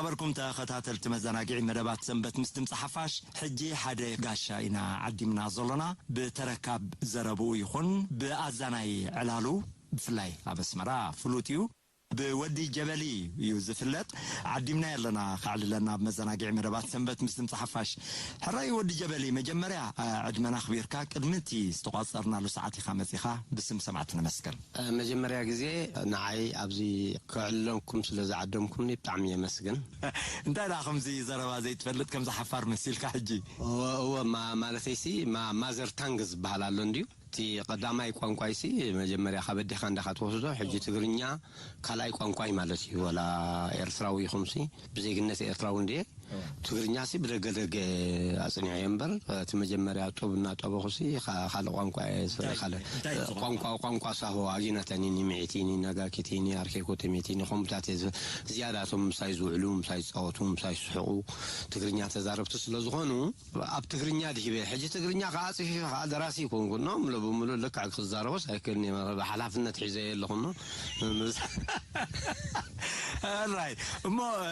ነበርኩም ተኸታተልቲ መዘናግዒ መደባት ሰንበት ምስ ድምፂ ሓፋሽ። ሕጂ ሓደ ጋሻ ኢና ዓዲምና ዘሎና። ብተረካብ ዘረብኡ ይኹን ብኣዛናይ ዕላሉ ብፍላይ ኣብ ኣስመራ ፍሉጥ እዩ። ብወዲ ጀበሊ እዩ ዝፍለጥ። ዓዲምና ኣለና ከዕልለና ኣብ መዘናግዒ መደባት ሰንበት ምስ ድምፂ ሓፋሽ። ሕራይ ወዲ ጀበሊ፣ መጀመርያ ዕድመና ኣኽቢርካ ቅድሚ እቲ ዝተቋፀርናሉ ሰዓት ኢኻ መፂኻ። ብስም ሰማዕቲ ነመስግን። መጀመርያ ግዜ ንዓይ ኣብዚ ከዕልለኩም ስለ ዝዓደምኩምኒ ብጣዕሚ የመስግን። እንታይ ደኣ ከምዚ ዘረባ ዘይትፈልጥ ከምዚ ሓፋር መሲልካ ሕጂ? እወ፣ እወ፣ ማ-፣ ማለተይሲ ማ-፣ ማዘር ታንግ ዝበሃል ኣሎ እንድዩ። እቲ ቀዳማይ ቋንቋይሲ መጀመርያ ካብ ኣዴኻ እንዳኻ ትወስዶ፣ ሕጂ ትግርኛ ካልኣይ ቋንቋይ ማለት እዩ። ወላ ኤርትራዊ ይኹንሲ ብዜግነት ኤርትራዊ እንድየ። ትግርኛሲ ብደገ ደገ ኣጽኒዐዮ እምበር፣ እቲ መጀመርያ ጡብ እናጠበኹሲ ኻ-፣ ካልእ ቋንቋ እየ ዝ-፣ እንታይ፣ ካልእ እንታይ እዩ እቲ ቋንቋ? ቋንቋ፣ ቋንቋ ሳሆ፣ ኣጊናታኒኒ፣ ሚዒቲኒ፣ ነጋኪቲኒ፣ ኣርኬኮ ተሜቲኒ፣ ከምኡታት እየ ዝ-፣ ዝያዳ እቶም ምሳይ ዝውዕሉ፣ ምሳይ ዝጻወቱ፣ ምሳይ ዝስሕቑ ትግርኛ ተዛረብቲ ስለ ዝኾኑ፣ ኣብ ትግርኛ ድሂበ። ሕጂ ትግርኛ ከዓ ጽሒፈ ከዓ ደራሲ ይኮንኩ። ኖ፣ ምሉእ ብምሉእ ልክዕ ክዛረቦስ ኣይክእልን እየ። ሓላፍነት ሒዘ ኣለኹ። ኖ፣ ራይ። እሞ፣ እ፣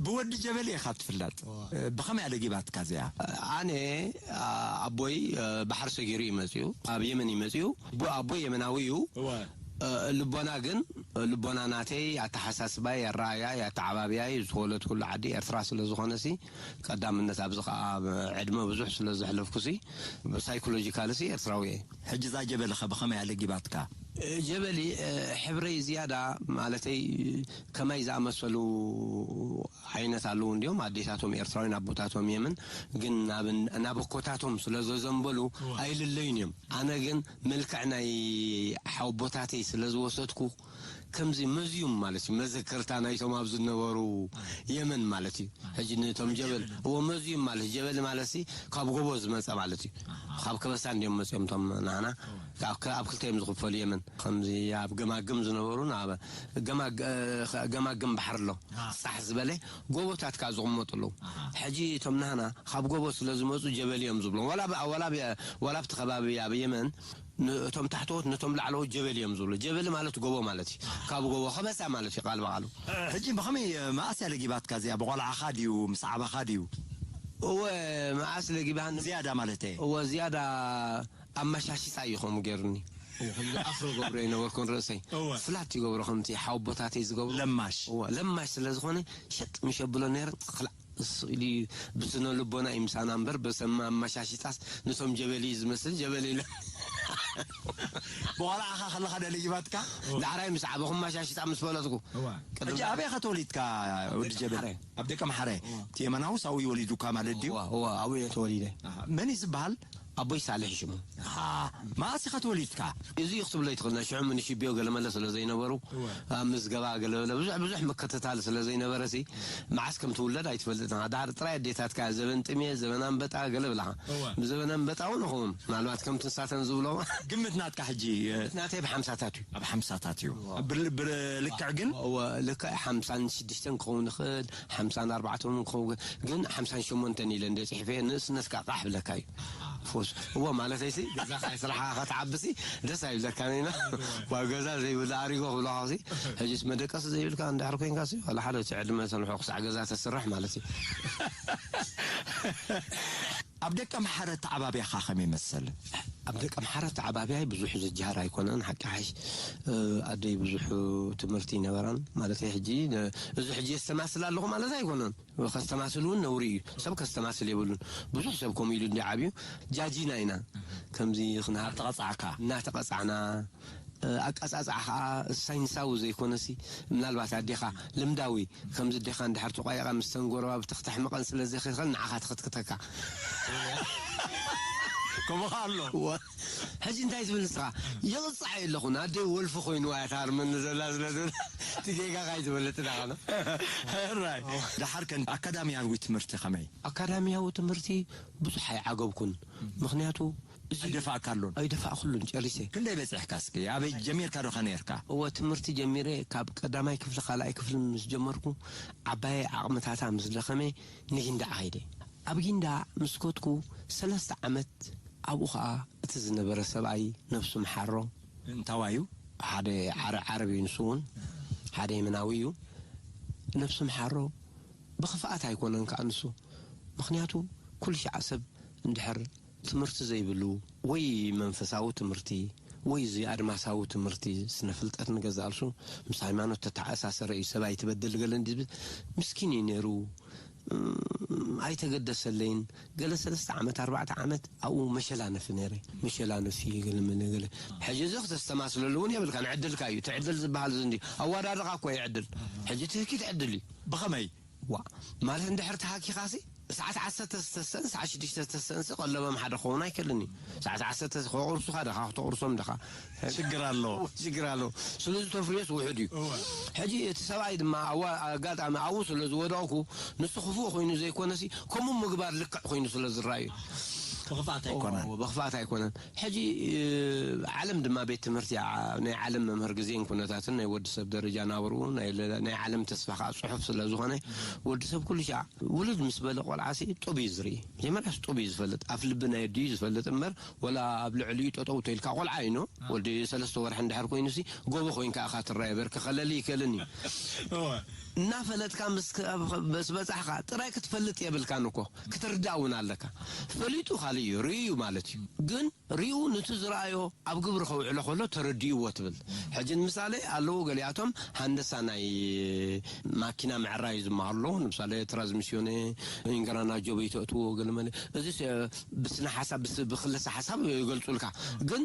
ብወዲ ጀበሊ ኢኻ ትፍለጥ። እዋ። እ፣ ብኸመይ ኣለ ጊባትካ እዚኣ? ኣነ፣ ኣ-፣ ኣቦይ፣ እ፣ ባሕሪ ሰጊሩ እዩ መጺኡ። ኣብ የመን እዩ መጺኡ። ብ-፣ ኣቦይ የመናዊ እዩ። እዋ። እ፣ ልቦና ግን፣ ልቦና ናተይ፣ ኣተሓሳስባይ፣ ኣረኣእያይ፣ ኣተዓባብያይ፣ ዝተወለድኩሉ ዓዲ ኤርትራ ስለ ዝኾነሲ፣ ቀዳምነት ኣብዚ ኸኣ ዕድመ ብዙሕ ስለ ዘሕለፍኩሲ፣ ሳይኮሎጂካልሲ ኤርትራዊ እየ። ሕጂ እዛ ጀበሊ ኸ ብኸመይ ኣለ ጊባትካ? ጀበሊ፣ ሕብረይ ዝያዳ፣ ማለተይ፣ ከማይ ዝኣመሰሉ ዓይነት ኣለዉ እንድዮም። ኣዴታቶም ኤርትራውያን፣ ኣቦታቶም የመን፣ ግን ናብ፣ ናብ ኣኮታቶም ስለ ዘዘንበሉ እዋ። ኣይልለዩን እዮም። ኣነ ግን መልክዕ ናይ ሓወቦታተይ ስለ ዝወሰድኩ፣ ከምዚ መዝዩም ማለት እዩ፣ መዘከርታ ናይቶም ኣብ ዝነበሩ የመን ማለት እዩ። ሕጂ ነቶም ጀበል፣ እዎ፣ መዝዩም ማለት፣ ጀበል ማለት ሲ ካብ ጎቦ ዝመጸ ማለት እዩ። ካብ ከበሳ እንድዮም መጽዮም እቶም ናህና። ካብ ከ-፣ ኣብ ክልተ እዮም ዝኽፈሉ የመን። ከምዚ ኣብ ገማግም ዝነበሩን ኣብ ገማግ-፣ እ፣ ገማግም ባሕሪ ኣሎ። ጻሕ ዝበለ ጎቦታት ከኣ ዝቕመጡ ኣለዉ። ሕጂ እቶም ናህና ካብ ጎቦ ስለ ዝመጹ ጀበል እዮም ዝብሎም። ዋላ ብ-፣ ዋላ ብ-፣ ዋላ ኣብቲ ከባቢ ኣብ የመን ን-፣ እቶም ታሕተዎት ነቶም ላዕለዎት ጀበል እዮም ዝብሉ። ጀበል ማለት ጎቦ ማለት እዩ። ካብ ጎቦ ከበሳ ማለት እዩ ቃል ብቓሉ። እ፣ ሕጂ ብኸመይ፣ እ፣ መኣስ እያ ለጊባትካ እዚኣ? ብቖልዓኻ ድዩ? ምስ ዓባኻ ድዩ? እወ፣ መኣስ ለጊባን ዝያዳ ማለት እየ። እወ፣ ዝያዳ ኣመሻሽጣ እዩ ከምኡ ገይሩኒ። እወ፣ ከምዚ ኣፍሮ ገብሮ ኣይነበርኩን ርእሰይ። እወ። ፍላት ይገብሮ ከምቲ ሓወቦታተይ ዝገብሩ። ለማሽ። እወ፣ ለማሽ ስለ ዝኾነ ሸጥ ምሽ ኣብሎ ነይረ። ክላእ እሱ ኢሉ ብስነ ልቦና ይምሳና እምበር፣ በሰማ ኣመሻሽጣስ ነቶም ጀበሊ እዩ ዝመስል፣ ጀበሊ ኢለ። ብቆልዓኻ ከለኻ ደሊጊባትካ? እዋ። ዳሕራይ ምስ ዓበኹ ኣመሻሽጣ ምስ ፈለጥኩ። እዋ። ቅድም ሕጂ ኣበይ ኢኻ ተወሊድካ ወዲ ጀበሊ? ደቀምሓረ። ኣብ ደቀምሓረ። እዋ። እቲ የመናዊ ሳዊ ወሊዱካ ማለት ድዩ? እዋ፣ እዋ፣ ኣብኡ እየ ተወሊደ። ኣሃ። መን እዩ ዝበሃል? ኣቦይ ሳልሕ ሽሙ። ኣሃ። መኣስ ኢኻ ተወሊድካ? እዚ እዩ ክትብሎ ኣይትኽእልን። ሽዑ ምንሽቢዮ ገለመለ ስለ ዘይነበሩ፣ እወ። ኣብ ምዝገባ ገለመለ ብዙሕ፣ ብዙሕ ምክትታል ስለ ዘይነበረ ሲ፣ መዓስ ከም ትውለድ ኣይትፈልጥን ኢኻ። ድሓር ጥራይ ኣዴታትካ ዘበን ጥሜት፣ ዘበን ኣንበጣ ገለ ብላኻ። እወ። ብዘበን ኣንበጣ እውን ይኸውን። ምናልባት ከምቲ ንሳተን ዝብሎ። ግምት ናትካ ሕጂ፣ እ፣ ናተይ ብሓምሳታት እዩ። ኣብ ሓምሳታት እዩ። እወ። ብል-፣ ብል-፣ ልክዕ ግን? እወ፣ ልክዕ ሓምሳን ሽዱሽተን ክኸውን ይኽእል፣ ሓምሳን ኣርባዕተን ክኸውን፣ ግን ሓምሳን ሸሞንተን ኢለ እንደ ጽሒፈ ንእስነትካ ቃሕ ብለካ እዩ። ፎስ። እዎ፣ ማለተይሲ፣ ገዛኻ ስራሕኻ ክትዓብሲ ደስ ኣይብለካን ኢና። ዋ፣ ገዛ ዘይብሉ ኣሪጎ ክብለኻሲ፣ ሕጂስ መደቀሲ ዘይብልካ እንድሕር ኮንካሲ፣ ዋላ ሓደ እቲ ዕድመ ተንውሖ ክሳዕ ገዛ ተስርሕ ማለት እዩ። ኣብ ደቀምሓረ ኣተዓባብያኻ ከመይ መሰለ? ኣብ ደቀምሓረ ኣተዓባብያይ ብዙሕ ዝጀሃር ኣይኮነን፣ ሓቂ ሓሽ፣ እ፣ ኣደይ ብዙሕ ትምህርቲ ይነበራን፣ ማለተይ ሕጂ፣ እ፣ እዚ ሕጂ የስተማስል ኣለኹ ማለት ኣይኮነን። ከስተማስል እውን ነውሪ እዩ። ሰብ ከስተማስል የብሉን። ብዙሕ ሰብ ከምኡ ኢሉ እንዲ ዓብዩ ጃጂና ኢና። ከምዚ ክንሃር እናተቐጻዕካ። እናተቐጻዕና፣ እ፣ ኣቀጻጽዓ ኸዓ ሳይንሳዊ ዘይኮነሲ፣ ምናልባት ኣዴኻ ልምዳዊ፣ ከምዚ ኣዴኻ እንድሕር ተቋይቓ ምስ ተን ጎረባብቲ ክተሕምቐን ስለ ዘይኽእል ንዓኻ ትኽትክተካ። ከምኡ ኸዓ ኣሎ። እወ። ሕጂ እንታይ ትብል ንስኻ? ይቕጻዕ የለኹን። ኣደይ ወልፊ ኮይንዋ እያ ትሃርመኒ ዘላ ስለ ዝብል፣ እቲ ጌጋኻ ኣይትፈልጥን ኢኻ። ሕራይ። ደሓር ከ ኣካዳሚያዊ ትምህርቲ ከመይ? ኣካዳሚያዊ ትምህርቲ ብዙሕ ኣይዓገብኩን። ምኽንያቱ እዚ ኣይደፋእካሉን? ኣይደፋእኩሉን ጨሪሰ። ክንደይ በጺሕካ እስኪ? ኣበይ ጀሚርካ ዶ ከ ነርካ? እወ፣ ትምህርቲ ጀሚረ ካብ ቀዳማይ ክፍሊ ካልኣይ ክፍሊ ምስ ጀመርኩ ዓባየይ ዓቕምታታ ምስ ደኸመ ንጊንዳዕ ከይደ። ኣብ ጊንዳዕ ምስ ከድኩ ሰለስተ ዓመት ኣብኡ ኸኣ እቲ ዝነበረ ሰብኣይ ነብሱ ምሓሮ። እንታዋዩ? ሓደ ዓረ-፣ ዓረብ እዩ ንሱ እውን። ሓደ የመናዊ እዩ። ነብሱ ምሓሮ ብኽፍኣት ኣይኮነን ከኣ ንሱ። ምኽንያቱ ኩሉ ሻዕ ሰብ እንድሕር ትምህርቲ ዘይብሉ ወይ መንፈሳዊ ትምህርቲ ወይ እዚ ኣድማሳዊ ትምህርቲ ስነ ፍልጠት ንገዛእ ርእሱ ምስ ሃይማኖት ተተኣሳሰረ እዩ። ሰብ ኣይትበድል ገለ እንዲ ምስኪን እዩ ነይሩ። እም፣ ኣይተገደሰለይን። ገለ ሰለስተ ዓመት፣ ኣርባዕተ ዓመት ኣብኡ መሸላነፊ ነይረ። መሸላነፊ ገለ መለ ገለ። ሕጂ እዚ ክተስተማስለሉ እውን የብልካን። ዕድልካ እዩ። እቲ ዕድል ዝበሃል እዚ እንዲ ኣወዳድቓ እኮ እዩ ዕድል። ሕጂ ትህኪ ትዕድል እዩ። ብኸመይ? ዋ፣ ማለት እንድሕር ተሃኪኻሲ ሰዓት ዓሰርተ ዝተሰን ሰዓት ሽዱሽተ ዝተሰንሲ ቀለቦም ሓደ ክኸውን ኣይክእልን እዩ። ሰዓት ዓሰርተ ከቑርሱኻ ደኻ፣ ክተቑርሶም ደኻ። ሽግር ኣሎ። ሽግር ኣሎ። ስለዚ ተፍርዮስ ውሑድ እዩ። እወ። ሕጂ እቲ ሰብኣይ ድማ ኣዋ-፣ ኣጋጣሚ ኣብኡ ስለ ዝወደቕኩ፣ ንሱ ክፉእ ኮይኑ ዘይኮነሲ፣ ከምኡ ምግባር ልክዕ ኮይኑ ስለ ዝረኣዩ። ብኽፍኣት ኣይኮነን። ኦ፣ ብኽፍኣት ኣይኮነን። ሕጂ፣ እ፣ ዓለም ድማ ቤት ትምህርቲ እያ። ናይ ዓለም መምህር ግዜን ኩነታትን ናይ ወዲ ሰብ ደረጃ ናብርኡ፣ ናይ ለ-፣ ናይ ዓለም ተስፋ ከዓ ጽሑፍ ስለ ዝኾነ፣ ወዲ ሰብ ኩሉ ሻዕ ውልድ ምስ በለ ቆልዓሲ ጡብ እዩ ዝርኢ። መጀመርያስ ጡብ እዩ ዝፈልጥ። ኣፍ ልቢ ናይ ኣዲኡ ዝፈልጥ እምበር፣ ወላ ኣብ ልዕሊኡ ጠጠው ተይልካ ቆልዓ እዩ፣ ኖ? ወዲ ሰለስተ ወርሒ እንድሕር ኮይኑሲ፣ ጎቦ ኮይንካ ኢኻ ትረአ፣ በርኪ ከለሊ ይከልን እዩ። እወ። እናፈለጥካ ምስ ከ-፣ ምስ በጻሕካ ጥራይ ክትፈልጥ የብልካን እኮ፣ ክትርዳእ እውን ኣለካ። ፈሊጡ ካልእ እዩ፣ ርእዩ ማለት እዩ። ግን ሪኡ ነቲ ዝረኣዮ ኣብ ግብሪ ከውዕሎ ከሎ ተረዲእዎ ትብል። ሕጂ ንምሳሌ ኣለዉ ገሊኣቶም ሃንደሳ ናይ ማኪና ምዕራይ ዝመሃሩ ኣለዉ። ንምሳሌ ትራንስሚስዮን፣ ኢንግራናጆ በይተእትዎ ገለመለ። እዚ ስ-፣ ብስነ ሓሳብ፣ ብስ-፣ ብክለሰ ሓሳብ ይገልጹልካ። ግን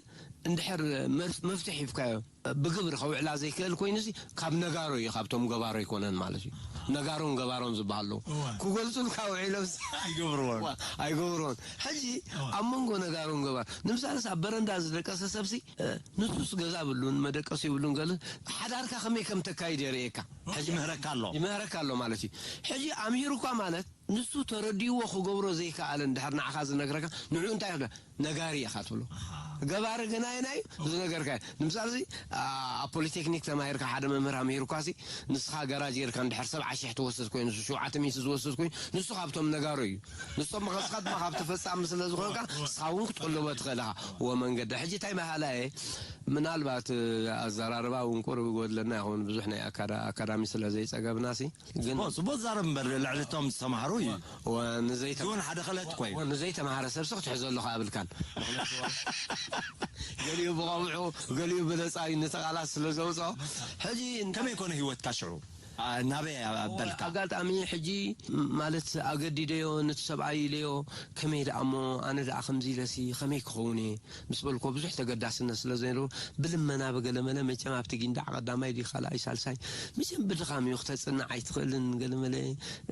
እንድሕር መፍ-፣ መፍትሒ ሂብካዮ ብግብሪ ከውዕላ ዘይክእል ኮይኑሲ ካብ ነጋሮ እዩ፣ ካብቶም ገባሮ ኣይኮነን ማለት እዩ። ነጋሮን ገባሮን ዝበሃሉ እዋ። ክገልጹልካ ውዒሎምሲ ኣይገብርዎን። እዋ፣ ኣይገብርዎን። ሕጂ እዋ። ኣብ መንጎ ነጋሮን ገባር፣ ንምሳሌስ ኣብ በረንዳ ዝደቀሰ ሰብሲ፣ እ፣ ንሱስ ገዛ ብሉን መደቀሲ ይብሉን ገለ፣ ሓዳርካ ከመይ ከም ተካይድ የርእየካ። ሕጂ ይምህረካ ኣሎ። ይምህረካ ኣሎ ማለት እዩ። ሕጂ ኣምሂሩካ ማለት ንሱ ተረዲእዎ ክገብሮ ዘይከኣለ እንድሕር ንዓኻ ዝነግረካ፣ ንዕኡ እንታይ ይብለ? ነጋሪ ኢኻ ትብሎ። ኣሃ። ገባሪ ግን ኣየናይ እዩ? ዝነገርካ እዩ። ንምሳሌ፣ ኣ፣ ኣብ ፖሊቴክኒክ ተማሂርካ ሓደ መምህር ኣምሂሩካሲ፣ ንስኻ ገራጅ ጌርካ እንድሕር ሰብዓ ሽሕ ትወስድ ኮይኑ፣ ንሱ ሸውዓተ ሚእቲ ዝወስድ ኮይኑ፣ ንሱ ካብቶም ነጋሮ እዩ። ንሶም ንስኻ ድማ ካብ ተፈጻሚ ስለ ዝኾንካ፣ ንስኻ እውን ክትጥልቦ ትኽእል ኢኻ። ወመንገዲ። ሕጂ እንታይ በሃላይ፣ ምናልባት፣ ኣዘራርባ እውን ቁሩብ ይጎድለና ይኸውን፣ ብዙሕ ናይ ኣካዳ-፣ ኣካዳሚ ስለ ዘይጸገብናሲ፣ ግን ጽቡቕ፣ ጽቡቕ ዛረብ እምበር ልዕሊ እቶም ዝተማህሩ እዩ። ወ-፣ ንዘይተ-፣ እውን ሓደ ክእለት እኮ እዩ። ወ-፣ ንዘይተማሃረ ሰብሲ ክትሕዘሉ ከኣ ኣብልካን። ገሊኡ ብቐብዑ፣ ገሊኡ ብነጻ እዩ ነቲ ቃላት ስለ ዘውጽኦ። ሕጂ እንተ-፣ ከመይ ኮነ ህይወትካ ሽዑ? ኣ፣ ናበይ ኣበልካ? ኣጋጣሚ ሕጂ ማለት ኣገዲደዮ፣ ነቲ ሰብኣይ ኢለዮ፣ ከመይ ደኣ እሞ፣ ኣነ ደኣ ከምዚ ኢለሲ ከመይ ክኸውን እየ? ምስ በልኮ ብዙሕ ተገዳስነት ስለ ዘይብሉ፣ ብልመና ብገለመለ፣ መቸም ኣብቲ ጊንዳዕ ቀዳማይ ድዩ ካልኣይ ሳልሳይ፣ መቸም ብድኻም እዩ፣ ክተጽንዕ ኣይትኽእልን፣ ገለመለ፣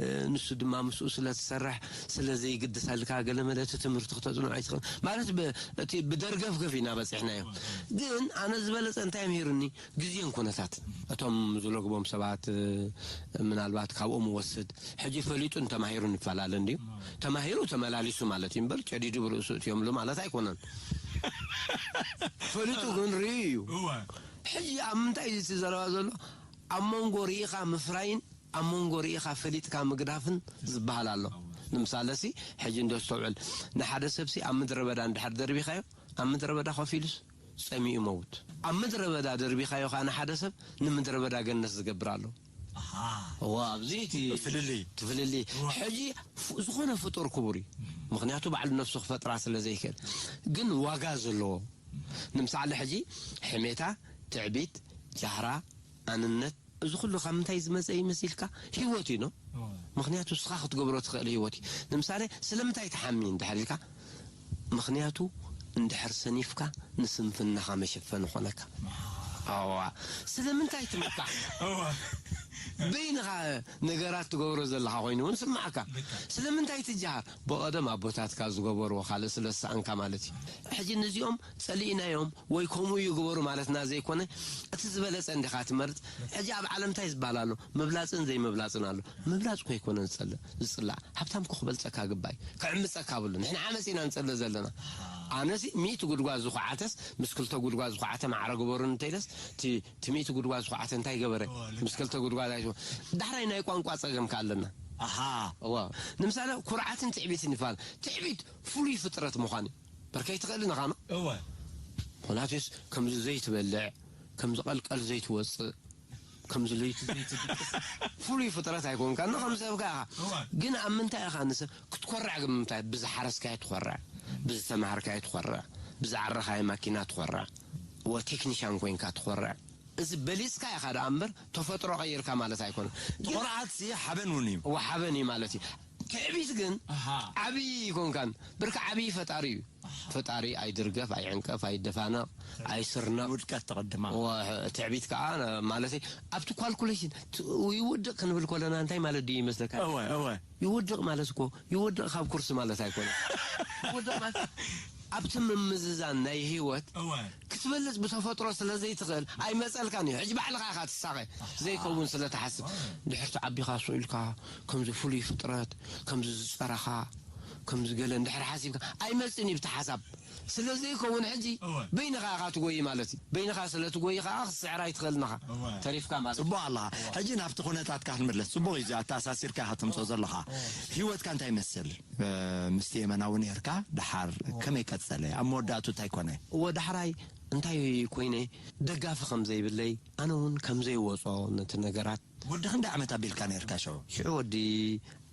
እ፣ ንሱ ድማ ምስኡ ስለ ትሰርሕ፣ ስለ ዘይግድሰልካ፣ ገለመለ እቲ ትምህርቲ ክተጽንዖ ኣይትኽእል። ማለት ብ-፣ እቲ ብደርገፍገፍ ኢና በጺሕናዮ። ግን ኣነ ዝበለጸ እንታይ ኣምሂሩኒ? ግዜን ኩነታትን። እቶም ዝለግቦም ሰባት፣ እ፣ ምናልባት ካብኦም ወስድ። ሕጂ ፈሊጡን ተማሂሩን ይፈላለ እንድዩ። ተማሂሩ ተመላሊሱ ማለት እዩ እምበር፣ ጨዲዱ ብርእሱ እትዮምሉ ማለት ኣይኮነን። ፈሊጡ ግን ርእዩ እዩ። እወ። ሕጂ ኣብ ምንታይ እዩ እቲ ዘረባ ዘሎ? ኣብ መንጎ ርኢኻ ምፍራይን ኣብ መንጎ ርኢኻ ፈሊጥካ ምግዳፍን ዝበሃል ኣሎ። ንምሳለሲ፣ ሕጂ እንዶ ኣስተውዕል፣ ንሓደ ሰብሲ ኣብ ምድረ በዳ እንድሕር ደርቢኻዮ፣ ኣብ ምድረ በዳ ኮፍ ኢሉስ ጸሚኡ ይመውት። ኣብ ምድረ በዳ ደርቢኻዮ ከኣ ንሓደ ሰብ ንምድረ በዳ ገነት ዝገብር ኣሎ። ኣሃ። እዋ፣ ኣብዚ እቲ ፍልልይ። እቲ ፍልልይ። እዋ። ሕጂ ፍ-፣ ዝኾነ ፍጡር ክቡር እዩ። ምኽንያቱ ባዕሉ ነፍሱ ክፈጥራ ስለ ዘይክእል። ግን ዋጋ ዘለዎ። ንምሳሌ ሕጂ ሕሜታ፣ ትዕቢት፣ ጃህራ፣ ኣንነት፣ እዚ ኩሉ ካብ ምንታይ ዝመጸ እዩ መሲልካ? ህይወት እዩ፣ ኖ? እዋ። ምኽንያቱ ንስኻ ክትገብሮ ትኽእል ህይወት እዩ። ንምሳሌ፣ ስለምንታይ ትሓሚ እንድሕር ኢልካ፣ ምኽንያቱ እንድሕር ሰኒፍካ ንስንፍናኻ መሸፈኒ ኾነካ። ኣዋ፣ ስለምንታይ ትምካሕ? እዋ። በይንኻ ነገራት ትገብሮ ዘለኻ ኮይኑ እውን ስምዓካ። ልክዕ። ስለምንታይ ትጀሃር? ብቐደም ኣቦታትካ ዝገበርዎ ካልእ ስለ ዝሰኣንካ ማለት እዩ። ሕጂ ነዚኦም ጸሊእናዮም ወይ ከምኡ ይግበሩ ማለትና ዘይኮነ፣ እቲ ዝበለጸ እንዲኻ ትመርጽ። ሕጂ ኣብ ዓለም እንታይ ዝበሃል ኣሎ? ምብላጽን ዘይምብላጽን ኣሎ። ምብላጽ እኮ ኣይኮነን ዝጸልእ፣ ዝጽላእ። ሃብታም እኮ ክበልጸካ ግባይ፣ ክዕምጸካ ብሉ። ንሕና ዓመጽ ኢና ንጸልእ ዘለና። ኣነሲ ሚእቲ ጉድጓድ ዝኹዓተስ፣ ምስ ክልተ ጉድጓድ ዝኹዓተ ማዕረ ግበሩን እንተኢለስ፣ እቲ፣ እቲ ሚእቲ ጉድጓድ ዝኹዓተ እንታይ ገበረ? እወ፣ ልክዕ። ምስ ክልተ ጉድጓድ ኣይኮ-፣ ዳሕራይ ናይ ቋንቋ ጸገም ከ ኣለና። ኣሃ። እወ። ንምሳሌ፣ ኩርዓትን ትዕቢትን ይበሃል። ትዕቢት ፍሉይ ፍጥረት ምዃን እዩ። በርከይ ትኽእል ኢኻ፣ ኖ? እወ። ምኽንያቱስ ከምዚ ዘይትበልዕ፣ ከምዚ ቀልቀል ዘይትወጽእ፣ ከምዚ ለይቲ ዘይትድቅስ ፍሉይ ፍጥረት ኣይኮንካ። ንኸም ሰብ ከኣ ኢኻ። ግን ኣብ ምንታይ ኢኻ ንሰብ ክትኮርዕ? ግን ምንታይ? ብዝሓረስካዮ ትኾርዕ፣ ብዝተማሃርካዮ ትኾርዕ፣ ብዝዓረኻዮ ማኪና ትኾርዕ፣ ወ ቴክኒሻን ኮይንካ ትኾርዕ። እዚ በሊጽካ ኢኻ ደኣ እምበር ተፈጥሮ ቀይርካ ማለት ኣይኮነን። ግን ትኹርዓት ሲ ሓበን እውን እዩ። ወሓበን እዩ ማለት እዩ። ትዕቢት ግን ኣሃ። ዓብዪ ይኮንካን። ብርካ ዓብዪ ፈጣሪ እዩ። ኣሃ። ፈጣሪ ኣይድርገፍ፣ ኣይዕንቀፍ፣ ኣይደፋነቕ፣ ኣይስርነቕ። ውድቀት ተቐድማ። ወ-፣ ትዕቢት ከዓ ነ-፣ ማለት ኣብቲ ኳልኩሌሽን ት-፣ ይውድቕ ክንብል ከለና እንታይ ማለት ድዩ ይመስለካ? እወ፣ እወ። ይውድቕ ማለት እኮ ይውድቕ ካብ ኩርሲ ማለት ኣይኮነን። ይውድቕ ማለት ኣብቲ ምምዝዛን ናይ ህይወት እወ። ክትበልጽ ብተፈጥሮ ስለ ዘይትኽእል ኣይመጸልካን እዩ። ሕጂ ባዕልኻ ኢኻ ትሳቐ። ዘይከውን ስለ ትሓስብ። ድሕርቲ ዓቢኻ ስቕ ኢልካ ከምዚ ፍሉይ ፍጥረት፣ ከምዚ ዝጸረኻ፣ ከምዚ ገለ እንድሕር ሓሲብካ ኣይመጽእን እዩ ብቲ ሓሳብ። ስለ ዘይከውን ሕጂ እወ። በይንኻ ኢኻ ትጎይ ማለት እዩ። በይንኻ ስለ ትጎይ ኸዓ ክትስዕር ኣይትኽእልን ኢኻ። እወ። ተሪፍካ ማለት እዩ። ጽቡቕ ኣለኻ። ሕጂ ናብቲ ኩነታትካ ክንምለስ። ጽቡቕ እዩ እዚ ኣተኣሳሲርካ ኢኻ ተምጽኦ ዘለኻ። ህይወትካ እንታይ ይመስል? እ፣ ምስቲ የመናዊ ነርካ፣ ደሓር ከመይ ቀጸለ? ኣብ መወዳእቱ እንታይ ኮነ? እወ፣ ዳሕራይ እንታይ ኮይነ? ደጋፊ ከም ዘይብለይ፣ ኣነ እውን ከም ዘይወጾ ነቲ ነገራት። ወዲ ክንደይ ዓመት ኣቢልካ ነርካ ሽዑ? ሽዑ ወዲ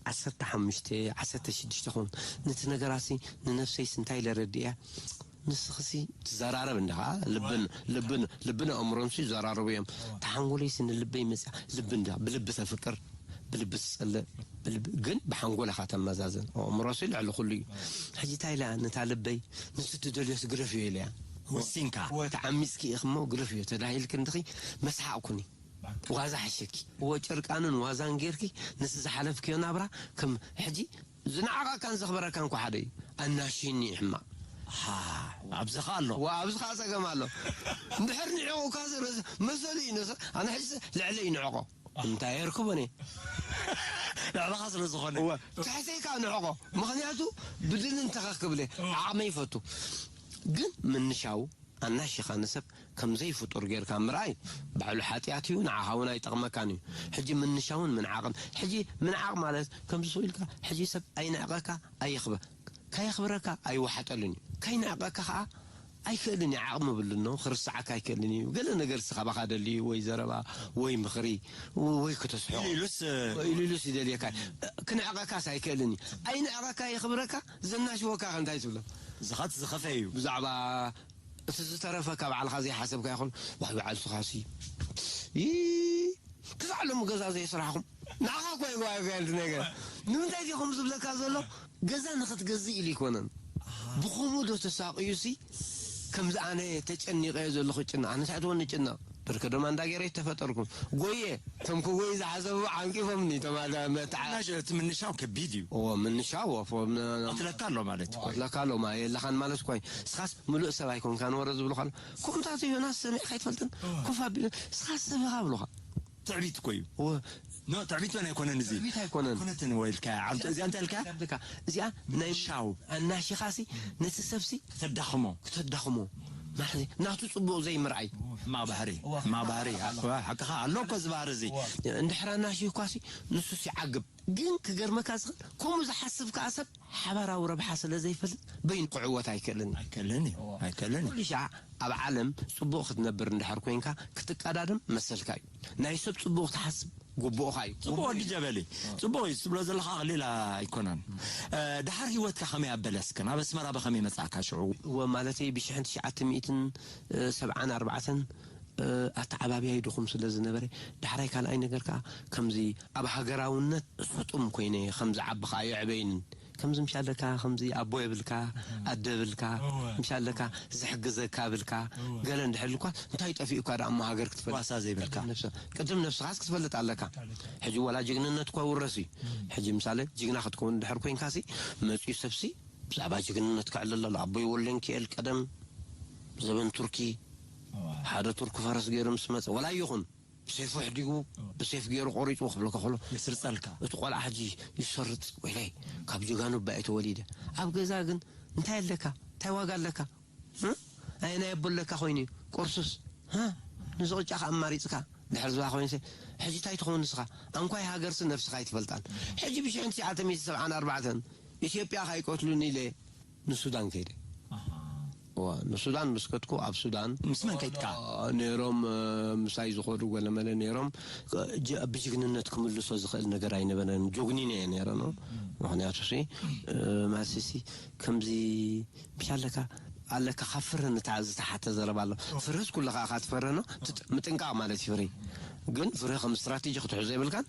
ዓሰርተ ሓሙሽተ፣ ዓሰርተ ሽዱሽተ ኹን። ነቲ ነገራትሲ ንነፍሰይስ እንታይ ኢለ ረዲእያ? ንስኽሲ ትዘራረብ እንዲኻ፣ ልብን፣ ልብን፣ ልብን ኣእምሮንሲ ይዘራረቡ እዮም። እታ ሓንጎለይሲ ንልበይ መጽያ፣ ልቢ እንዲኻ፣ ብልቢ ተፍቅር፣ ብልቢ ትጸልእ፣ ብልቢ፣ ግን ብሓንጎል ኢኻ ተመዛዘን። ኣእምሮሲ ልዕሊ ኩሉ እዩ። ሕጂ እንታይ ኢላ ነታ ልበይ፣ ንሱ ትደልዮስ ግደፍዮ ኢለያ። ወሲንካ። እወ፣ ተዓሚጽኪ ኢኺ እሞ ግደፍዮ ተዳሂልኪ እንድኺ መስሓቕኩኒ። ዋዛ ሓሸኪ። እወ፣ ጨርቃንን ዋዛን ጌርኪ፣ ንስ ዝሓለፍክዮ ናብራ፣ ከም ሕጂ ዝነዓቐካን ዘኽበረካን እኮ ሓደ እዩ። ኣናሺኒ ሕማቕ። ሃ፣ ኣብዚ ኸኣ ኣሎ። ዋ፣ ኣብዚ ኸኣ ጸገም ኣሎ። እንድሕር ንዒቑካ ዝርስ መሰሉ እዩ ንስ-፣ ኣነ ሕጂ ልዕለይ ንዕቖ። እንታይ የርክቦ እኔ? ልዕለኻ ስለ ዝኾነ። እወ፣ ትሕተይ ከኣ ንዕቖ። ምኽንያቱ ብድል እንተኸ ክብለ እወ። ዓቕመይ ይፈቱ። ግን ምንሻው ኣናሺኻ ንሰብ ከም ዘይፍጡር ጌርካ ምርኣይ ባዕሉ ሓጢኣት እዩ፣ ንዓኻ እውን ኣይጠቕመካን እዩ። ሕጂ ምንሻውን ምንዓቕን፣ ሕጂ ምንዓቕ ማለት ከምዚ ስቕ ኢልካ ሕጂ ሰብ ኣይንዕቐካ፣ ኣየኽበ-፣ ካየኽብረካ ኣይወሓጠሉን እዩ። ካይንዕቐካ ኸዓ ኣይክእልን እዩ፣ ዓቕሚ የብሉን ነው፣ ክርስዓካ ኣይክእልን እዩ። ገለ ነገር ሲ ካባኻ ደልዩ ወይ ዘረባ ወይ ምኽሪ ወይ ክተስሕቖ ኢሉ ኢሉስ፣ ኢሉ ኢሉስ ይደልየካ። ክንዕቐካስ ኣይክእልን እዩ። ኣይንዕቐካ፣ የኽብረካ፣ ዘናሽወካ ከ እንታይ ትብሎ? ዝኸት ዝኸፈ እዩ። ብዛዕባ እቲ ዝተረፈ ካብ ባዕልኻ ዘይሓሰብካ ይኹን፣ ዋይ በዓል ስኻሲ፣ ይ-፣ ክሳዕ ሎሚ ገዛ ዘይስራሕኹም፣ ንዓኻ እኮ እዩ ዋጋ እቲ ነገር። ንምንታይ ዲኹም ዝብለካ ዘሎ? ገዛ ንኽትገዝእ ኢሉ ኣይኮነን። ብኸምኡ ዶ ተሳቕዩሲ? ከምዚ ኣነ ተጨኒቐ ዘለኹ ጭነቕ፣ ኣነ ሳዕትወኒ ጭነቕ። ብርከ ደማ እንዳ ገይረ ተፈጠርኩም። ጎየ፣ እቶም ክጎዩ ዝሓሰቡ ዓንቂፎምኒ፣ እቶም ኣደ መትዓ-፣ ምንሻ-፣ እቲ ምንሻው ከቢድ እዩ። እዎ፣ ምንሻው፣ ወፎ-፣ ም-፣ ቀትለካ ኣሎ ማለት እኮ እዩ። ቀትለካ ኣሎ፣ ማ-፣ የለኻን ማለት እኮ እዩ። እስኻስ ምሉእ ሰብ ኣይኮንካን ወረ ዝብሉኻ ኣሎ። ከምኡታት ዮናስ ሰሚዕካ ኣይትፈልጥን? እዎ። ኮፍ ኣቢሉ፣ እስኻስ ሰብ ኢኻ ብሉኻ። ትዕቢት እኮ እዩ። እዎ። ኖ፣ ትዕቢት እውን ኣይኮነን እዚ። ትዕቢት ኣይኮነን። ኩነትን ወይ ኢልካ፣ ዓብቲ እዚኣ እንታይ ኢልካ? እዚኣ ናይ ምንሻው። ኣናሺኻሲ፣ ነቲ ሰብሲ ከተዳኽሞ። ከተዳኽሞ። ማለት ናቱ ጽቡቕ ዘይምርኣይ። ሕማቕ ባህሪ፣ እዋ፣ ሕማቕ ባህሪ። ሕማቕ ባህሪ። እዋ፣ ሓቅኻ ኣሎ እኮ እዚ ባህሪ እዚ። እዋ። እንድሕር ኣናሺ እኳሲ ንሱስ ይዓግብ። ግን ክገርመካ ዝኽእል፣ ከምኡ ዝሓስብ ከኣ ሰብ ሓባራዊ ረብሓ ስለ ዘይፈልጥ በይኑ ክዕወት ኣይክእልን። ኣይክእልን እዩ። እዋ። ኣይክእልን እዩ። ኩሉ ሻዕ ኣብ ዓለም ጽቡቕ ክትነብር እንድሕር ኮይንካ ክትቀዳደም መሰልካ እዩ። ናይ ሰብ ጽቡቕ ክትሓስብ ግቡእኻ እዩ። ጽቡቕ ወዲ ጀበሊ። ጽቡቕ እዩ ትብሎ ዘለኻ ቀሊል ኣይኮነን። እ፣ ድሓር ህይወትካ ከመይ ኣበለ እስከ? ናብ ኣስመራ ብኸመይ መጻእካ ሽዑ? እወ፣ ማለተይ ብሽሕን ትሽዓተ ሚእትን ሰብዓን ኣርባዕተን፣ እ፣ ኣተዓባብያይ ድኹም ስለ ዝነበረ፣ ዳሕራይ ካልኣይ ነገር ከኣ ከምዚ ኣብ ሃገራውነት ስጡም ኮይነ ከም ዝዓቢ ከኣ የዕበይንን። ከምዚ ምሽ ኣለካ፣ ከምዚ ኣቦ የብልካ፣ ኣደ የብልካ፣ እወ። ምሽ ኣለካ፣ ዝሕግዘካ የብልካ፣ እወ። ገለ እንድሕር ኢልኳ፣ እንታይ ጠፊኡካ ደኣ እሞ ሃገር ክትፈልጥ? ዋሳ ዘይብልካ። ቅድም ነብስኻ፣ ቅድም ነብስኻስ ክትፈልጥ ኣለካ። ሕጂ ወላ ጅግንነት እኳ ውረስ እዩ። ሕጂ ምሳሌ ጅግና ክትከውን እንድሕር ኮይንካሲ፣ መጺኡ ሰብሲ ብዛዕባ ጅግንነት ከዕልል ኣሎ። ኣቦይ ወልደንኪኤል ቀደም ዘበን ቱርኪ፣ እወ። ሓደ ቱርኪ ፈረስ ገይሩ ምስ መጸ፣ ወላ ይኹን፣ ብሴፉ ኣሕዲጉ፣ ብሴፍ ገይሩ ቆሪጹ ክብለካ ከሎ፣ የስርጸልካ። እቲ ቆልዓ ሕጂ ይሰርጽ፣ ወይለይ፣ ካብ ጀጋኑ እባ እየ ተወሊደ። ኣብ ገዛ ግን እንታይ ኣለካ? እንታይ ዋጋ ኣለካ? እ? ኣየናይ ኣቦ ኣለካ ኮይኑ እዩ? ቁርሱስ? እ? ንዚ ቅጫ ከኣ ኣማሪጽካ። ድሕሪ ዝባ ኮይንሲ፣ ሕጂ እንታይ ትኸውን ንስኻ? ኣንኳይ ሃገርሲ ነብስኻ ኣይትፈልጣን። ሕጂ ብሽሕን ትሽዓተ ሚእቲ ሰብዓን ኣርባዕተን ኢትዮጵያ ከይቀትሉኒ ኢለ ንሱዳን ከይደ። ኣሃ። እዋ፣ ንሱዳን ምስ ከድኩ ኣብ ሱዳን ምስ መን ከይድካ? ነይሮም፣ እ፣ ምሳይ ዝኸዱ ገለመለ ነይሮም። እ፣ ጀ-፣ ብጅግንነት ክምልሶ ዝኽእል ነገር ኣይነበረን። ጆግኒን እየ ነይረ ነው። ምኽንያቱ ሲ፣ እ፣ ማለትሲ ከምዚ ብሻለካ ኣለካ ካብ ፍረ ንታ ዝተሓተ ዘረባ ኣሎ። ፍረስ ኩሉ ከዓ ካብ ትፈረ ነው። ትጥ-፣ ምጥንቃቕ ማለት እዩ ፍረ። ግን ፍረ ከም ስትራቴጂ ክትሕዞ የብልካን።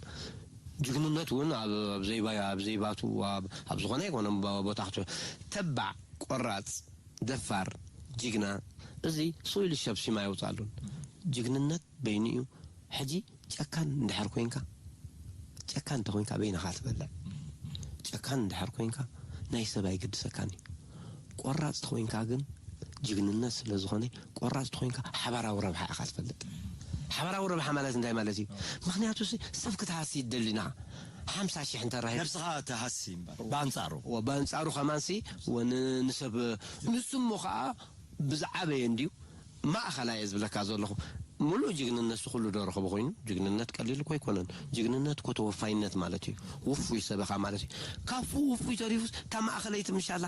ጅግንነት እውን ኣብ፣ ኣብ ዘይባ-፣ ኣብ ዘይባቱ፣ ኣብ፣ ኣብ ዝኾነ ይኮነ ቦ-፣ ቦታ ክት-፣ ተባዕ፣ ቆራፅ፣ ደፋር፣ ጅግና፣ እዚ ስቕ ኢሉ ሸብሲማ የውፅኣሉን። ጅግንነት በይኑ እዩ። ሕጂ ጨካን እንድሕር ኮይንካ፣ ጨካን እንተኮይንካ በይንኻ ትበልዕ። ጨካን እንድሕር ኮይንካ ናይ ሰብ ኣይግድሰካን እዩ። ቆራፅ ተኮይንካ ግን ጅግንነት ስለ ዝኾነ፣ ቆራፅ ተኮይንካ ሓባራዊ ረብሓ ኢኻ ትፈልጥ። ሓባራዊ ረብሓ ማለት እንታይ ማለት እዩ? ምክንያቱ ሲ ሰብ ክትሃሲ ይደሊና ሓምሳ ሺሕ እንተራሂብ ነብስኻ ትሃሲ እምበር ብኣንጻሩ ወ-፣ ብኣንጻሩ ከማንሲ ወ-፣ ን-፣ ንሰብ ንሱ እሞ ከዓ ብዝዓበየ እንድዩ ማእኸላይ እየ ዝብለካ ዘለኹ። ሙሉእ ጅግንነት ኩሉ ዶ ረኽቦ ኮይኑ? ጅግንነት ቀሊል እኮ ኣይኮነን። ጅግንነት እኮ ተወፋይነት ማለት እዩ። ውፉይ ሰብ ኢኻ ማለት እዩ። ካፉ ውፉይ ተሪፉስ እታ ማእኸለይቲ ምሻላ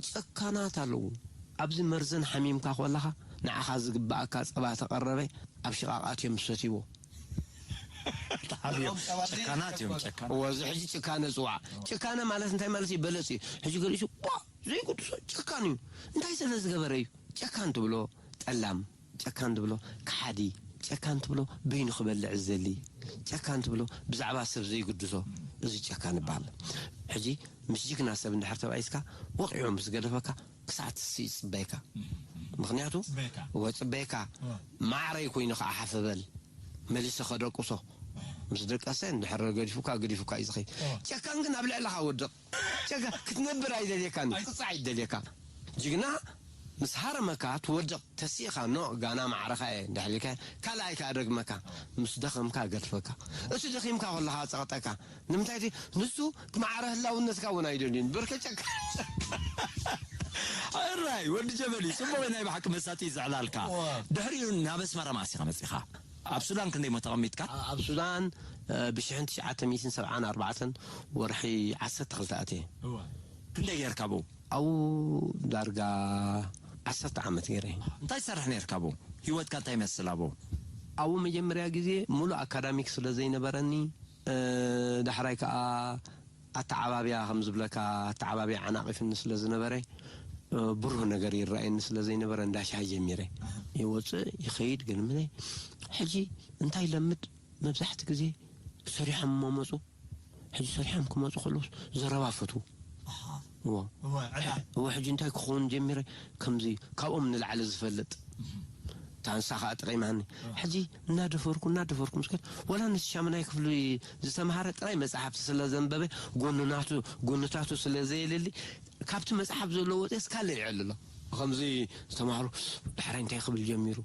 ጨካናት ኣለዉ። ኣብዚ መርዘን ሓሚምካ ኮለኻ ንዓኻ ዝግባኣካ ጸባ ተቐረበ ኣብ ሽቓቓት እዮም ዝሰትይዎ። ተሓብዮም ጨካናት እዮም ጨካናት ወዚ ሕጂ ጭካነ ጽዋዕ ጭካነ ማለት እንታይ ማለት እዩ? በለጽ እዩ። ሕጂ ገሊሱ ቧ ዘይቅዱሶ ጭካን እዩ። እንታይ ስለ ዝገበረ እዩ ጨካን ትብሎ? ጠላም ጨካን ትብሎ? ከሓዲ ጨካን ትብሎ? በይኑ ክበልዕ ዝደሊ ጨካን ትብሎ? ብዛዕባ ሰብ ዘይግድሶ እዚ ጨካን ይበሃል። ሕጂ ምስ ጅግና ሰብ እንድሕር ተባኢስካ ወቂዑ ምስ ገደፈካ ክሳዕ ትስእ ይጽበየካ። ምኽንያቱ ጽበየካ። ወጽበየካ ዋ። ማዕረይ ኮይኑ ከዓ ሓፈበል መሊሰ ከደቁሶ ምስ ደቀሰ እንድሕር ገዲፉካ ገዲፉካ እዩ ዝኸይድ። ጨካን ግን ኣብ ልዕለኻ ወድቕ ጨካ ክትነብር ኣይደልየካን እዩ። ክጻዕ ይደልየካ። ጅግና ምስ ሃረመካ ትወድቕ። ተሲእኻ ኖ ጋና ማዕረኻ እየ እንድሕር ኢልካ ካልኣይ ከዓ ደግመካ ምስ ደኸምካ ገድፈካ። እቲ ደኺምካ ከለኻ ጸቕጠካ ንምንታይ እቲ ንሱ ማዕረ ህላውነትካ እውን ኣይደልዩን። ብርከ ጨካ ሕራይ ወዲ ጀበሊ ጽቡቕ ናይ ብሓቂ መሳጢ ዘዕላልካ። ድሕሪኡ ናብ ኣስመራ ማእሲኻ መጺኻ። ኣብ ሱዳን ክንደይ ሞ ተቐሚጥካ? ኣብ ሱዳን ብሽሕን ትሽዓተ ሚእትን ሰብዓን ኣርባዕተን ወርሒ ዓሰርተ ክልተ ኣትየ። ክንደይ ጌርካ ብኡ? ኣብኡ ዳርጋ ዓሰርተ ዓመት ገይረ። እንታይ ትሰርሕ ነርካ ብኡ? ህይወትካ እንታይ ይመስል ኣብኡ? ኣብኡ መጀመርያ ግዜ ሙሉእ ኣካዳሚክ ስለ ዘይነበረኒ፣ ዳሕራይ ከዓ ኣተዓባብያ ከም ዝብለካ ኣተዓባብያ ዓናቒፍኒ ስለ ዝነበረ፣ ብሩህ ነገር ይረኣየኒ ስለ ዘይነበረ እንዳ ሻሂ ጀሚረ። ይወፅእ ይኸይድ ግን ምነ ሕጂ እንታይ ለምድ መብዛሕቲ ግዜ ሰሪሖም እሞ መፁ። ሕጂ ሰሪሖም ክመፁ ከለውስ ዘረባ ፈትዉ። እዎ። እዎ፣ ሕጂ እንታይ ክኸውን ጀሚረ? ከምዚ ካብኦም ንላዕሊ ዝፈልጥ ታንሳ ከዓ ጠቂማኒ። ሕጂ እናደፈርኩ እናደፈርኩ ምስ ከድ ወላ ነቲ ሻምናይ ክፍሊ ዝተምሃረ ጥራይ መፅሓፍቲ ስለ ዘንበበ ጎንናቱ ጎንታቱ ስለ ዘየለሊ ካብቲ መፅሓፍ ዘሎ ወፂ ስካለ ይዕልሎ። ከምዚ ዝተምሃሩ ዳሕራይ እንታይ ክብል ጀሚሩ?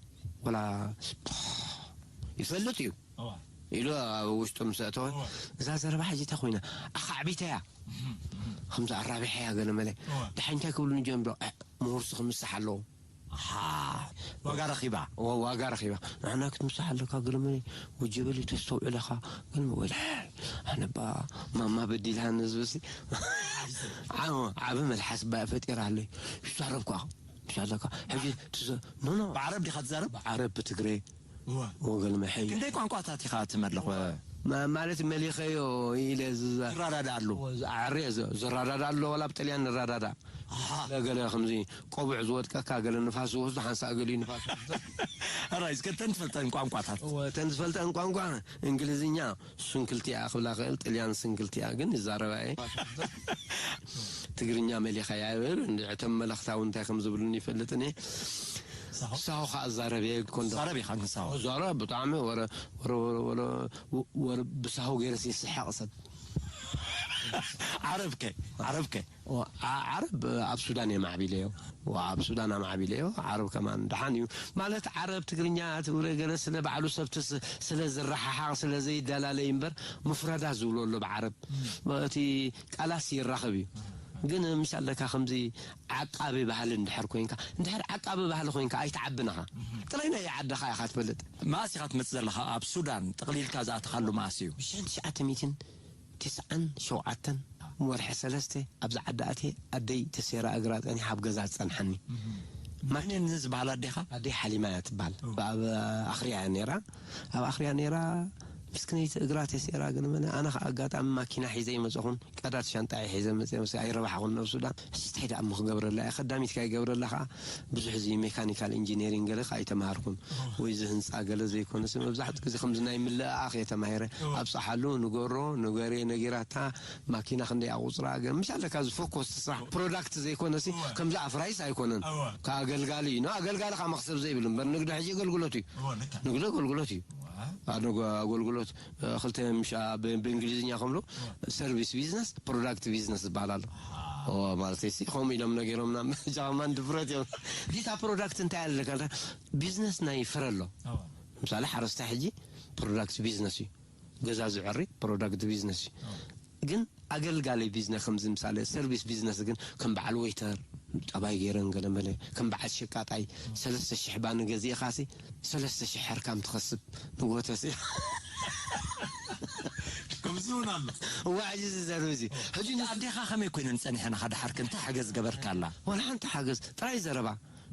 ወላ ይፈልጥ እዩ ኢሉ ኣብ ውሽጡ ምስ ኣተወ እዛ ዘረባ ሕጂ እንታይ ኮይና ኣኻዕቢታ እያ። ከምዚ ኣራቢሐ እያ ገለ መለ ድሓይ እንታይ ክብሉኒ ጀምሮ? ምሁርሲ ክምስሕ ኣለዎ። ዋጋ ረኺባ። ዋጋ ረኺባ። ንሕና ክትምስሕ ኣለካ ገለ መለ ወጀበሊ ተስተውዕለኻ ገለ ወላ ኣነባ ማማ በዲልሃን ህዝብሲ ዓቢ መልሓስ ባ ፈጢራ ኣለይ ይዛረብኳ ምሻለካ ሕጂ ትዘ ኖ ኖ ብዓረብ ዲኻ ትዛረብ? ዓረብ ብትግሬ ወገን መሐይ ክንደይ ቋንቋታት ኢኻ ትመልኽ? ማለት መሊኸዮ ኢለ ዝራዳዳኣሉ ዓርየ ዝራዳዳ ኣሎ። ወላ ብጥልያን ንራዳዳ ገለ ከምዚ ቆቡዕ ዝወድቀካ ገለ ንፋስ ዝወስዱ ሓንሳእ ገሊኡ ንፋስ ራይ እስከ ተን ትፈልጠን ቋንቋታት ተን ዝፈልጠን ቋንቋ እንግሊዝኛ ስንክልቲኣ ክብላ ክእል ጥልያን ስንክልቲኣ ግን ይዛረባ እየ። ትግርኛ መሊኻ ያብር እንድዕተም መለኽታዊ እንታይ ከም ዝብሉን ይፈልጥን እየ። ሳሆ ከዓ ዛረብ እየ ኮንዶ ዛረብ ኢኻ ንሳሆ ዛረብ ብጣዕሚ ወረ ወረ ወረ ወረ ወረ ብሳሆ ገይረስ ይስሐቕ ሰብ ዓረብከ ዓረብከ ዓረብ ኣብ ሱዳን እየ ማዕቢለዮ። ኣብ ሱዳን ኣማዕቢለዮ። ዓረብ ከማን ደሓን እዩ ማለት ዓረብ ትግርኛ ትግረ ገለ ስለ ባዕሉ ሰብ ስለ ዝረሓሓቕ ስለ ዘይደላለይ እምበር ምፍረዳ ዝብሎ ኣሎ ብዓረብ እቲ ቃላስ ይራኸብ እዩ። ግን ምሽ ኣለካ ከምዚ ዓቃቢ ባህሊ እንድሕር ኮይንካ እንድሕር ዓቃቢ ባህሊ ኮይንካ ኣይትዓብን ኢኻ። ጥራይ ናይ ዓድኻ ኢኻ ትፈልጥ። መኣስ ኢኻ ትመጽእ ዘለኻ ኣብ ሱዳን ጠቕሊልካ ዝኣተኻሉ መኣስ እዩ? ብሽሕን ትሽዓተ ሚእትን ትስዓን ሸውዓተን ወርሒ ሰለስተ ኣብዚ ዓዲ ኣትየ ኣደይ ተሰይራ እግራ ጸኒሓ ኣብ ገዛ ትጸንሓኒ። ማን እየን ዝበሃላ ኣዴኻ? ኣደይ ሓሊማ እያ ትበሃል። ኣብ ኣኽርያ እያ ነይራ። ኣብ ኣኽርያ ነይራ፣ ምስክነይቲ እግራ ተሰይራ። ግን መለ ኣነ ኸዓ ኣጋጣሚ ማኪና ሒዘ ይመፀኹን፣ ቀዳድ ሻንጣ ሒዘ መፀ። ምስ ኣይረባሕኹን ነብሱ ዳ ሕጂ እንታይ ደኣ እሞ ክገብረላ እየ? ከዳሚትካ ይገብረላ ኸዓ ብዙሕ እዚ ሜካኒካል ኢንጂነሪንግ ገለ ኸዓ ኣይተምሃርኩን። ወይ እዚ ህንፃ ገለ ዘይኮነስ መብዛሕትኡ ግዜ ከምዚ ናይ ምልእኣኽ እየ ተማሂረ። ኣብፅሓሉ፣ ንገሮ፣ ንገሬ፣ ነጊራታ፣ ማኪና ክንደይ ኣቑፅራ፣ ገ-፣ ምሽ ኣለካ እዚ ፎኮስ ስራሕ ፕሮዳክት ዘይኮነሲ ከምዚ ኣፍራይስ ኣይኮነን። ከኣገልጋሊ እዩ። ንኣገልጋሊ ካብ መኽሰብ ዘይብል እምበር ንግዲ ሕጂ ኣገልግሎት እዩ። ንግዲ ኣገልግሎት እዩ። ኣነ ኣገልግሎት ክልተ ምሻ ብእንግሊዝኛ ከምሉ ሰርቪስ ቢዝነስ ፕሮዳክት ቢዝነስ ዝበሃል ኣሎ። ማለት ሲ ከምኡ ኢሎም ነገሮምና። ጃማን ድፍረት እዮም። ዲታ ፕሮዳክት እንታይ ኣለካ? ቢዝነስ ናይ ፍረ ኣሎ። ምሳሌ ሓረስታይ ሕጂ ፕሮዳክት ቢዝነስ እዩ። ገዛ ዝዕሪ ፕሮዳክት ቢዝነስ እዩ። ግን ኣገልጋሊ ቢዝነስ ከምዚ ምሳሌ ሰርቪስ ቢዝነስ ግን ከም በዓል ወይተር፣ ጠባይ ገይረን ገለ መለ ከም በዓል ሸቃጣይ ሰለስተ ሽሕ ባኒ ገዚእኻሲ ሰለስተ ሽሕ ሕርካም ትኸስብ ንጎተሲ። ከምዚ እውን ኣሎ። እዋ ሕጂ ዝዘርብ እዚ ሕጂ ኣዴኻ ከመይ ኮይነን ጸኒሐን? ሓደ ሓርክ እንታይ ሓገዝ ገበርካላ? ዋላ ሓንቲ ሓገዝ ጥራይ ዘረባ።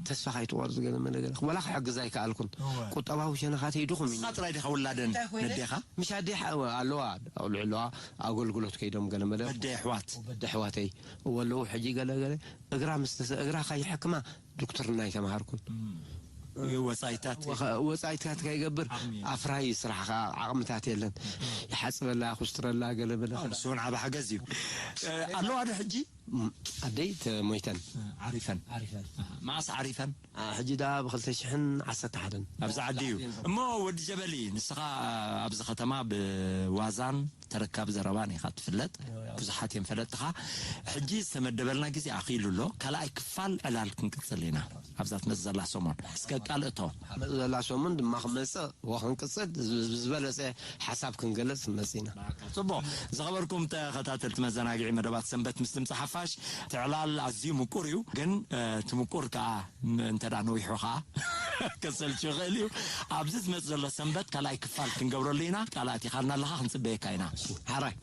ተስፋ ካይትቆርጽ ገለ መለ ገለ ዋላ ክሕግዝ ኣይከኣልኩን። ቁጠባዊ ሸነኻተይ ድኹም እዩ። ንስኻ ጥራይ ዲኻ ውላደን ነዴኻ? ምሽ ኣዴ ኣለዋ ኣቑልዑ ኣለዋ። ኣገልግሎት ከይዶም ገለ መለ ኣደ ኣሕዋት በደ ኣሕዋተይ ወለዉ ሕጂ ገለ ገለ እግራ ምስ ተሰ- እግራ ካይሕክማ ዶክተርና ኣይተምሃርኩን። ወጻኢታት ወጻኢትካት ከይገብር ኣፍራይ ስራሕ ከዓ ዓቕምታት የለን። ይሓፅበላ ኩስትረላ ገለ በለ። ንሱ እውን ዓብ ሓገዝ እዩ። ኣለዋ ዶ ሕጂ? ኣደይ ተሞይተን። ዓሪፈን። መዓስ ዓሪፈን? ሕጂ ደኣ ብክልተ ሽሕን ዓሰርተ ሓደን። ኣብዚ ዓዲ እዩ። እሞ ወዲ ጀበሊ ንስኻ ኣብዚ ከተማ ብዋዛን ተረካቢ ዘረባን ኢኻ ትፍለጥ። ብዙሓት እዮም ፈለጥትኻ። ሕጂ ዝተመደበልና ግዜ ኣኺሉ ኣሎ። ካልኣይ ክፋል ዕላል ክንቅጽል ኢና። ኣብዛ ትመጽእ ዘላ ሰሞን እስከ ቃል እቶ። መጽእ ዘላ ሰሙን ድማ ክመጽእ ወክንቅጽል ዝ- ዝበለጸ ሓሳብ ክንገልጽ መጺና። ጽቡቕ። ዝኸበርኩም ተኸታተልቲ መዘናግዒ መደባት ሰንበት ምስ ድምፂ ሓፋሽ፣ እቲ ዕላል ኣዝዩ ምቁር እዩ። ግን እቲ ምቁር ከዓ እንተ ደኣ ነዊሑ ከዓ ከሰልቹ ይኽእል እዩ። ኣብዚ ዝመጽእ ዘሎ ሰንበት ካልኣይ ክፋል ክንገብረሉ ኢና። ቃል ኣቲኻልና ኣለኻ፣ ክንጽበየካ ኢና። ሓራይ።